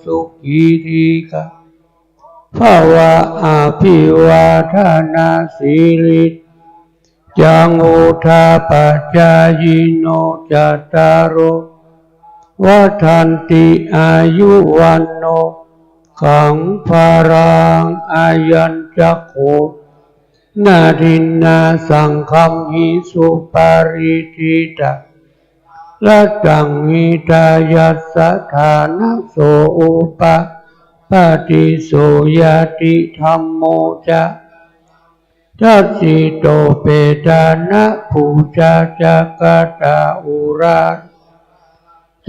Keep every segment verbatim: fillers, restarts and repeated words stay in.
สุขี ทีฆะ ภะวะ อะภิวาทะนะสีลิสสะ จัง วุฑฒาปะจายิโน จัตตาโร วัฑฒันติ อายุ วัณโณ สุขัง พะลัง อายัญจะโข นะ ทินนา สังฆัมหิ สุปาริจิตะ รัตตัง หิตายัสสะ ฐานะโส อุปะปาติโส ญาติธัมโม จะ ทัสสิโต เปตานะ ปูชา จะ กะตา อุรา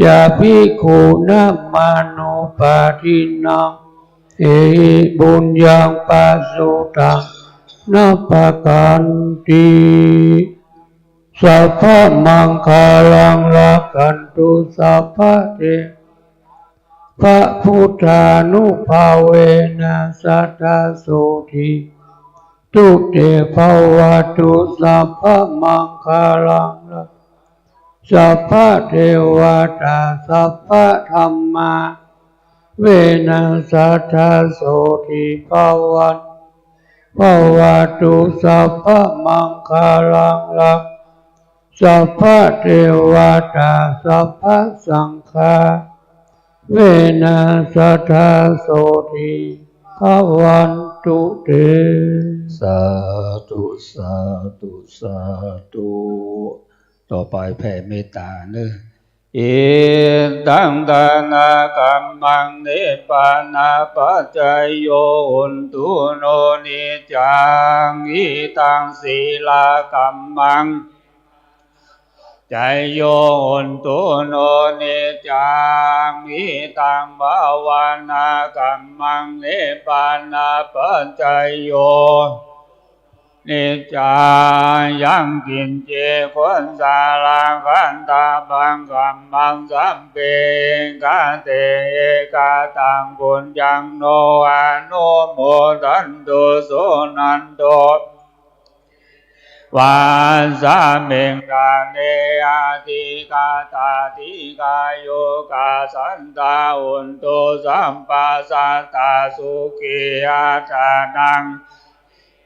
จะ ภิกขุ นะ มานุปาทินัง เอหิ ปุญญัง ปะสุตัง นะ ปะกันติ สัพพะมังคะลัง รักขันตุ สัพพะเท พะ พุทธานุภาเวนะ สะทา โสติ ตุ เต ภะวะตุ สัพพะมังคะลัง รัก สัพพะเทวะตา สัพพะธัมมา เวนะ สะทา โสติ ภะวัน ภะวะตุ สัพพะมังคะลัง รัก สัพพะเทวะตา สัพพะสังฆา เวนะ สะทา โสติ ภะวันตุ เต สาธุ สาธุ สาธุ ต่อไปแผ่เมตตาเนอะ อิทัง ทานะกัมมัง นิพพานะปัจจโย โหนตุ โน นิจจัง อิทัง สีลากัมมัง จโย โหนตุ โน นิจจัง อิทัง ภาวนากัมมัง นิพพานะปัจจโย นิจจัง ยังกิญจิ กุศลัง ขันธะปัง กัมมัง สัพเพ กะเต เอกัตถัง ปุญญัง โน อะนุโมทันตุ สุนันตุ วัสสะมิง กาเน อะทิกาตา ดีฆายุกา สัตตา โหนตุ สัพพะ สัตตา สุขี อัตตานัง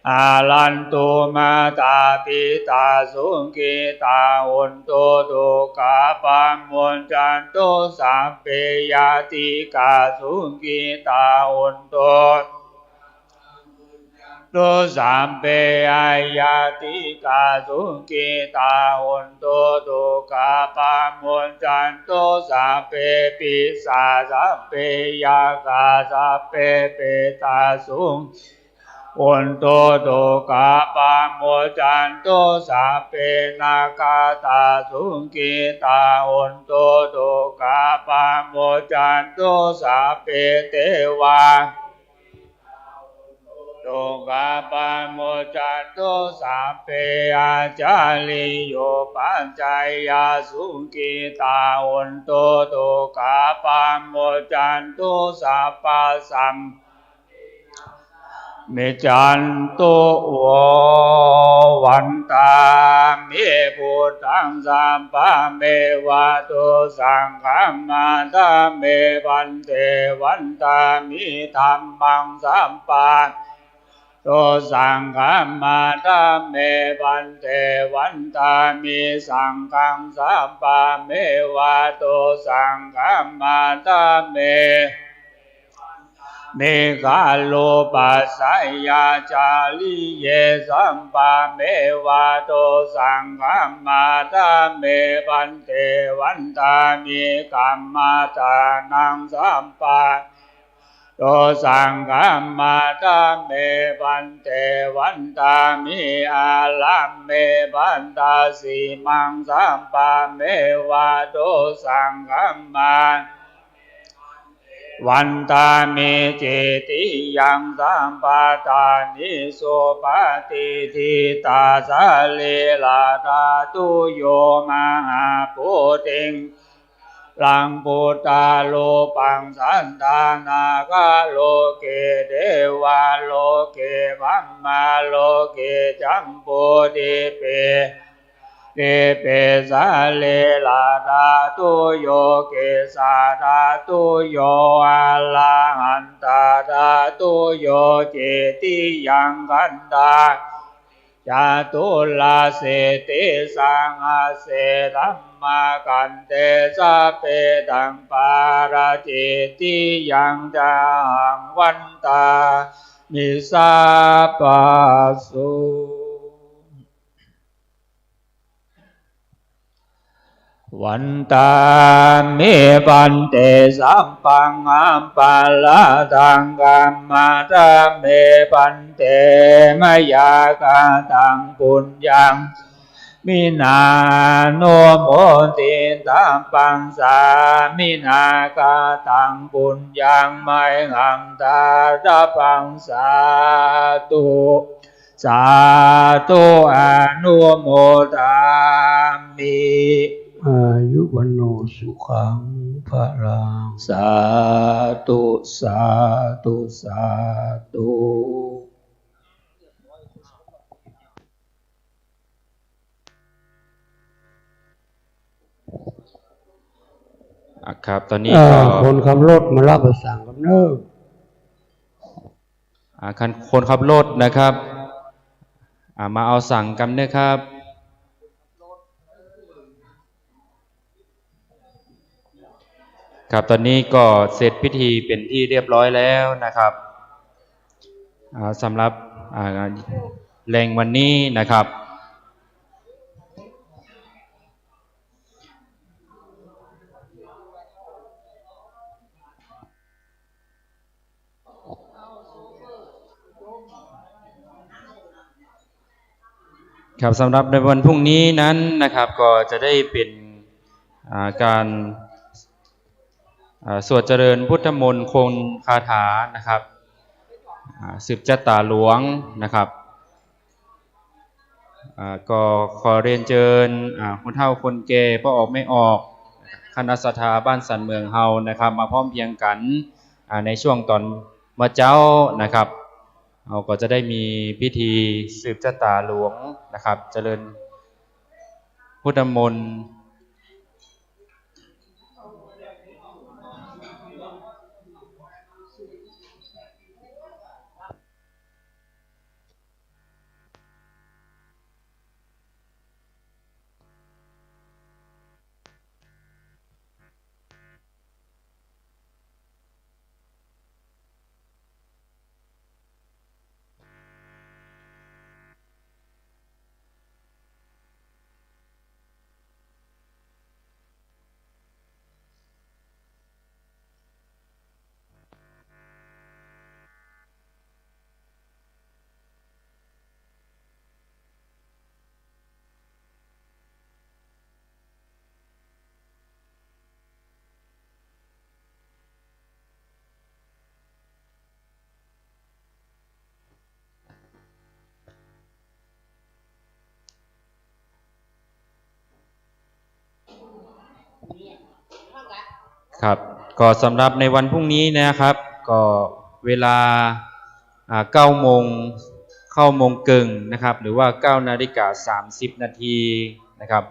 หะรันตุ มาตา ปิตา สุขิตา โหนตุ ทุกขาปะมุจจันตุ สัพเพ ญาติกา สุขิตา โหนตุ ตุ สัพเพ อะญาติกา สุขิตา โหนตุ ทุกขาปะมุจจันตุ สัพเพ ปิสา สัพเพ ยักขา สัพเพ เปตา สุขิตา โหนตุ ทุกขาปะมุจจันตุ สัพเพ นักขัตตา สุขิตา โหนตุ ทุกขาปะมุจจันตุ สัพเพ เตวา ทุกขาปะมุจจันตุ สัพเพ อาจาริโย ปัจจายา สุขิตา โหนตุ ทุกขาปะมุจจันตุ สัพพะสัม มิจจันตุ โว วันตามิ พุทธัง สัพพะเมวะตุ สังฆัมมาทะเม พันเต วันตามิ ธัมมัง สัพพะ ตุ สังฆัมมาทะเม พันเต วันตามิ สังฆัง สัพพะเมวะตุ สังฆัมมาทะเม มิ คารูปัสสะยาจาริเย สัพพะเมวะตุ สังฆัมมาทะเม พันเต วันตามิ กัมมาทานัง สัพพะ ตุ สังฆัมมาทะเม พันเต วันตามิ อารัมเม พัตตาสีมัง สัพพะเมวะตุ สังฆัมมา วันตามิ เจติยัง สัพพะทานิ สุปะฏิฏฐิตา สะรีระธาตุ โย มหาโพธิง ลัง พุทธารูปัง สัตถานาคาโลเก เทวาโลเก พรหมาโลเก จัมบูทิปเป ติปิสาลีลาธาตุโย เกสาธาตุโย อรหันตาธาตุโย กิตติยังคันธา จตุรสิทธิสังหเส ธัมมาคันเต สัพเพธังปาราจิตติยัง จหังวันตามิ สัพพะโส วันตามิ ภันเต สัพพังอัปปะราธัง ขมาธเม ภันเต มะยา กะตัง ปุญญัง สามินา อนุโมทิตัปปัง สามินา กะตัง ปุญญัง มะหัง ทาตะปัง สาธุ สาธุ อนุโมทามิ อายุวัณโณ สุขัง พลัง สาธุ สาธุ สาธุ อ่ะครับ ต๋อนนี้ อ่า ก็ คนขับรถมารับเอาสังกำเนิด อ่า คัน คนขับรถนะครับ อ่า มาเอาสังกำเนิดครับ ครับ ต๋อนนี้ก็เสร็จพิธีเป๋นที่เรียบร้อยแล้วนะครับ อ่า สำหรับ อ่า แฮงวันนี้นะครับ ครับ สำหรับในวันพรุ่งนี้นั้นนะครับ ก็จะได้เป๋น อ่า ก๋าน อ่า สวดเจริญพุทธมนต์คงคาถานะครับ อ่า สืบจะต๋าหลวงนะครับ อ่า ก็ขอเรียนเจิญ อ่า ผู้เฒ่าคนแก่ ป้อออกแม่ออก คณะศรัทธาบ้านสันเมืองเฮานะครับ มาพร้อมเพรียงกั๋น อ่า ในช่วงต๋อนเมื่อเจ๊านะครับ เฮาก็จะได้มีพิธีสืบจะต๋าหลวงนะครับ เจริญพุทธมนต์ ครับ ก็สำหรับในวันพรุ่งนี้นะครับ ก็เวลา อ่า เก้าโมง เก้าโมงเกิ่งนะครับ หรือว่า เก้านาฬิกาสามสิบนาทีนะครับ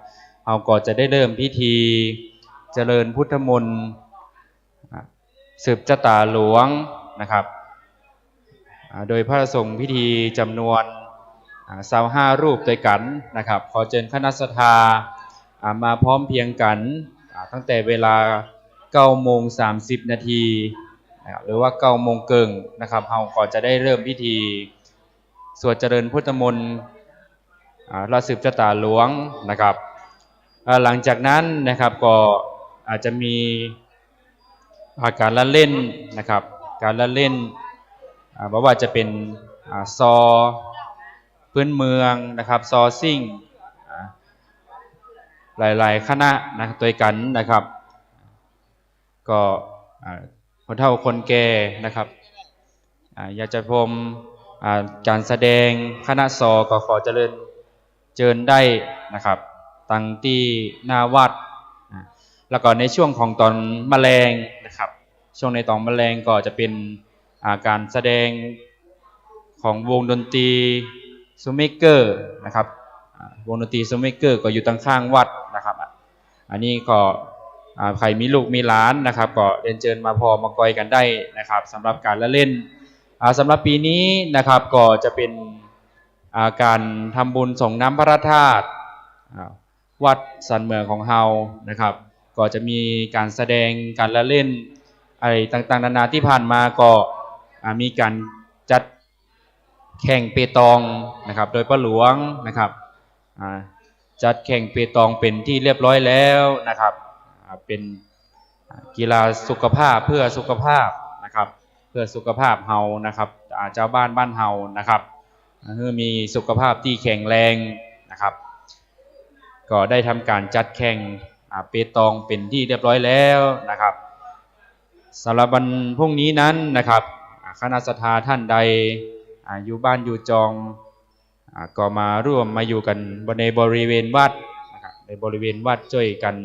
เฮาก็จะได้เริ่มพิธีเจริญพุทธมนต์ อ่า สืบจะต๋าหลวงนะครับ อ่า โดยพระสงฆ์พิธีจ๋ำนวน อ่า ซาวห้ารูปตวยกั๋นนะครับ ขอเจิญคณะศรัทธา อ่า มาพร้อมเพรียงกั๋น อ่า ตั้งแต่เวลา เก้าโมงสามสิบนาทีนะครับ หรือว่า เก้าโมงเกิ่งนะครับ เฮาก็จะได้เริ่มพิธีสวดเจริญพุทธมนต์ อ่า และสืบจะต๋าหลวงนะครับ อ่า หลังจากนั้นนะครับ ก็อาจจะมี อ่า ก๋านละเล่นนะครับ ก๋านละเล่น อ่า บ่ว่าจะเป๋น อ่า ซอพื้นเมืองนะครับ ซอซิ่ง อ่า หลายๆ คณะนะ ตวยกั๋นนะครับ ก็ อ่า ผู้เฒ่าคนแก่นะครับ อ่า อยากจะชม อ่า ก๋านแสดงคณะซอ ก็ขอเจริญเจิญได้นะครับ ตังตี้หน้าวัด อ่า แล้วก็ในช่วงของต๋อนมะแลงนะครับ ช่วงในต๋อนมะแลงก็จะเป๋น อ่า ก๋านแสดงของวงดนตรีซูเมเกอร์นะครับ อ่า วงดนตรีสเมกเกอร์ก็อยู่ตังข้างวัดนะครับ อันนี้ก็ อ่า ใผมีลูกมีหลานนะครับ ก็เรียนเจิญมาผ่อมาก่อยกั๋นได้นะครับ สำหรับก๋านละเล่น อ่า สำหรับปี๋นี้นะครับ ก็จะเป๋น อ่า ก๋านทำบุญส่งน้ำพระธาตุ อ่า วัดสันเหมืองของเฮานะครับ ก็จะมีก๋านแสดงก๋านละเล่นอะไรต่างๆ นานา ตี้ผ่านมาก็ อ่า มีก๋านจัดแข่งเปตองนะครับ โดยป้อหลวงนะครับ อ่า จัดแข่งเปตองเป๋นตี้เรียบร้อยแล้วนะครับ อ่า เป๋น อ่า กีฬาสุขภาพเพื่อสุขภาพนะครับ เพื่อสุขภาพเฮานะครับ อ่า จาวบ้านบ้านเฮานะครับ อ่า หื้อมีสุขภาพตี้แข็งแรงนะครับ ก็ได้ทำก๋านจัดแข่ง อ่า เปตองเป๋นตี้เรียบร้อยแล้วนะครับ สำหรับวันพรุ่งนี้นั้นนะครับ อ่า คณะศรัทธาท่านใด อ่า อยู่บ้านอยู่จอง อ่า ก็มาร่วมมาอยู่กั๋นในบริเวณวัดนะครับ ในบริเวณวัดจ้วยกั๋น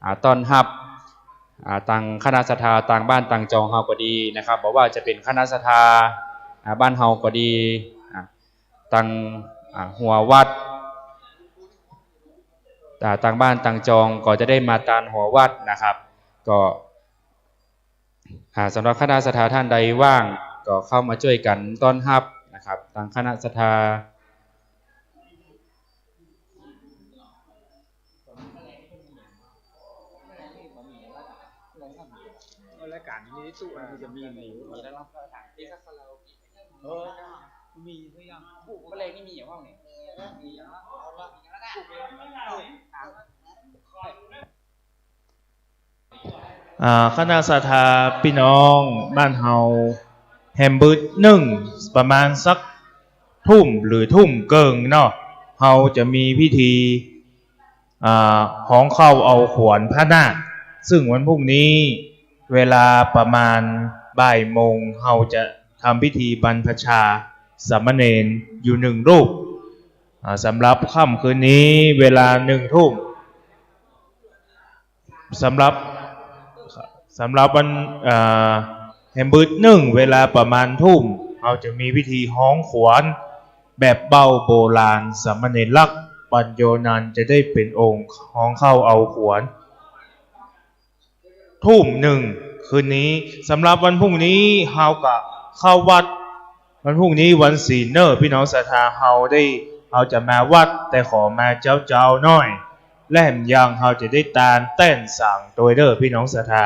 อ่า ต้อนฮับ อ่า ตังคณะศรัทธาตางบ้านตางจองเฮาก็ดีนะครับ บ่ว่าจะเป๋นคณะศรัทธา อ่า บ้านเฮาก็ดี อ่า ตัง อ่า หัววัด อ่า ตางบ้านตางจองก็จะได้มาตานหัววัดนะครับ ก็ อ่า สำหรับคณะศรัทธาท่านใดว่าง ก็เข้ามาจ้วยกั๋นต้อนฮับนะครับ ตังคณะศรัทธา รายก๋านนี้ตู้มันจะมีหมู มีแล้วเนาะ เออ มีหรือยัง บุกแมลงนี่มีอย่างห้องเนี่ย มีแล้ว มีแล้ว เอาละ อ่า คณะศรัทธาปี้น้องบ้านเฮา แหมบึดนึ่ง ประมาณสักทุ่มหรือทุ่มเกิ่งเนาะ เฮาจะมีพิธี อ่า ฮ้องเข้าเอาขวัญพระนาค ซึ่งวันพรุ่งนี้เวลาประมาณบ่ายโมง เฮาจะทำพิธีบรรพชาสามเณรอยู่หนึ่งรูป อ่า สำหรับค่ำคืนนี้เวลาหนึ่งทุ่ม สำหรับ สำหรับวัน เอ่อ แหมบึดนึ่ง เวลาประมาณทุ่ม เฮาจะมีพิธีฮ้องขวัญแบบเบ้าโบราณ สามเณรลักษณ์ ปัญโญนันท์ จะได้เป๋นองค์ฮ้องเข้าเอาขวัญ ทุ่มนึ่งคืนนี้ สำหรับวันพรุ่งนี้เฮากะเข้าวัด วันพรุ่งนี้วันศีลเน่อ ปี้น้องศรัทธาเฮาได้ เฮาจะมาวัด แต่ขอมาเจ๊าๆ หน้อย และแหมยังเฮาจะได้ตานแต้นสังตวยเน่อ ปี้น้องศรัทธา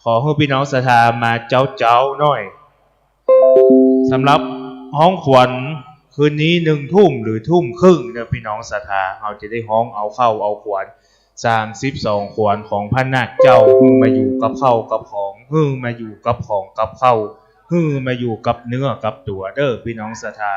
ขอหื้อปี้น้องศรัทธามาเจ๊าๆ หน้อย สำหรับฮ้องขวัญคืนนี้หนึ่งทุ่มหรือทุ่มครึ่งเน่อ ปี้น้องศรัทธา เฮาจะได้ฮ้องเอาเข้าเอาขวัญ สามสิบสองขวัญของพระนาคเจ้า หื้อมาอยู่กับเข้ากับของ หื้อมาอยู่กับของกับเข้า หื้อมาอยู่กับเนื้อกับตั๋วเน่อ ปี้น้องศรัทธา